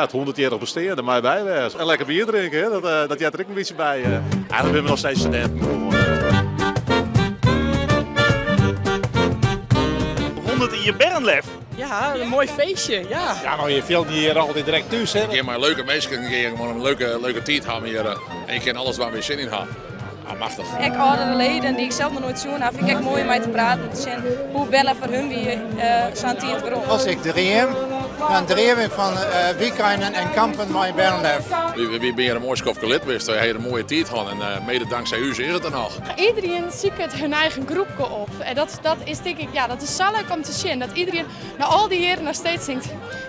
It hûndertjierrich bestean, der mei by wêze. En lekker bier drinke, hè? Dat, eh, dat heart der ek in bytsje by. Eh. Eigenlik binne we noch steeds studinten gewoan. 100 jier Bernlef. Ja, in moai feestje, ja. Ja, no, je fielt je hjir altyd direkt thús. Hè? Je kinne mei leuke minsken gewoan in leuke, leuke tiid ha hjir. En je kinne alles waar we sin yn ha. Ah, machtich. Ek âldere leden dy't ik sels noch noait sjoen ha, fyn ik ek moai om mei te praten om te sjen hoe Bernlef foar hun wie sa'n tiid werom. As ik dream, dan dream ik fan wykeinen en kampen mei Bernlef. Wy binne hjir in moai skoftke lid west, wy ha hjir in moaie tiid hân en mede tanksij ús is it der noch. Iderien siket hun eigen groepke op en dat, dat is tink ik, ja, dat is sa leuk om te sjen. Dat iderien nei al dy jierren noch steeds tinkt,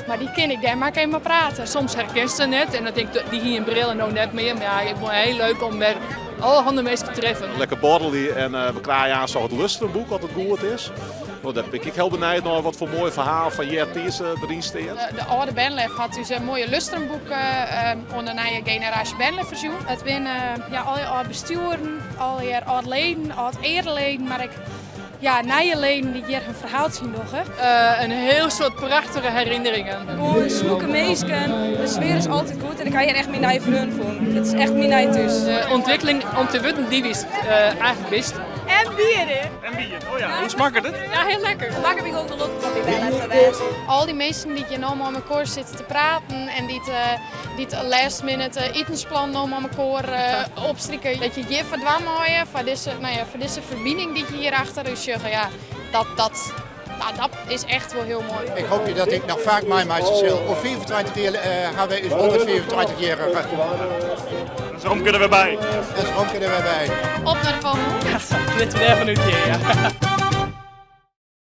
mar dy kin ik, dêr mei ik even mei prate. Soms herkenst se net en dan tink ik, dy hie in bril en no net mear. Mar ja, ik fûn it hiel leuk om wer allerhande minsken te treffen. Lekker borrelje en we krije aanst it lustrumboek as it goed is. No, dêr bin ik ek hiel benijd nei wat foar moai ferhaal fan eartiids deryn stiet. De âlde Bernlef hat ús in moaie lustrumboek oan de nije generaasje Bernleffers jûn. It binne ja, allegear âld bestjoeren, allegear âld leden, âld eareleden, mar ek ja, nije leden dy't hjir hun ferhaaltsje yn dogge. In hiel soad prachtige herinneringen. Gewoan smûke minsken, de sfear is altyd goed en ik ha hjir echt myn nije freon fûn. It is echt myn nije thús. De ûntwikkeling om te wurden dy't witst eigentlik bist. En bier, hè? En bier, oh ja. Hoe smakket it? Ja, hiel lekker. Makke my gewoan gelokkich om by Bernlef te wêzen. Al dy minsken dy't hjir no mei mekoar sitte te praten en dy't dy't last minute itensplan no mei mekoar opstrike. Dat je hjir foar dwaan meie, foar dizze, no ja, foar dizze ferbining dy't je hjir achter ús sjogge, ja, dat, dat, nou, dat is echt wol hiel moai. Ik hoopje dat ik noch faak meimeitsje sil. Oer 25 jier ha wy ús 125 jierrige. Dus Romke der wer by. Dus Romke der wer by. Op nei de folgjende. Litte we dêrfan útgean, ja.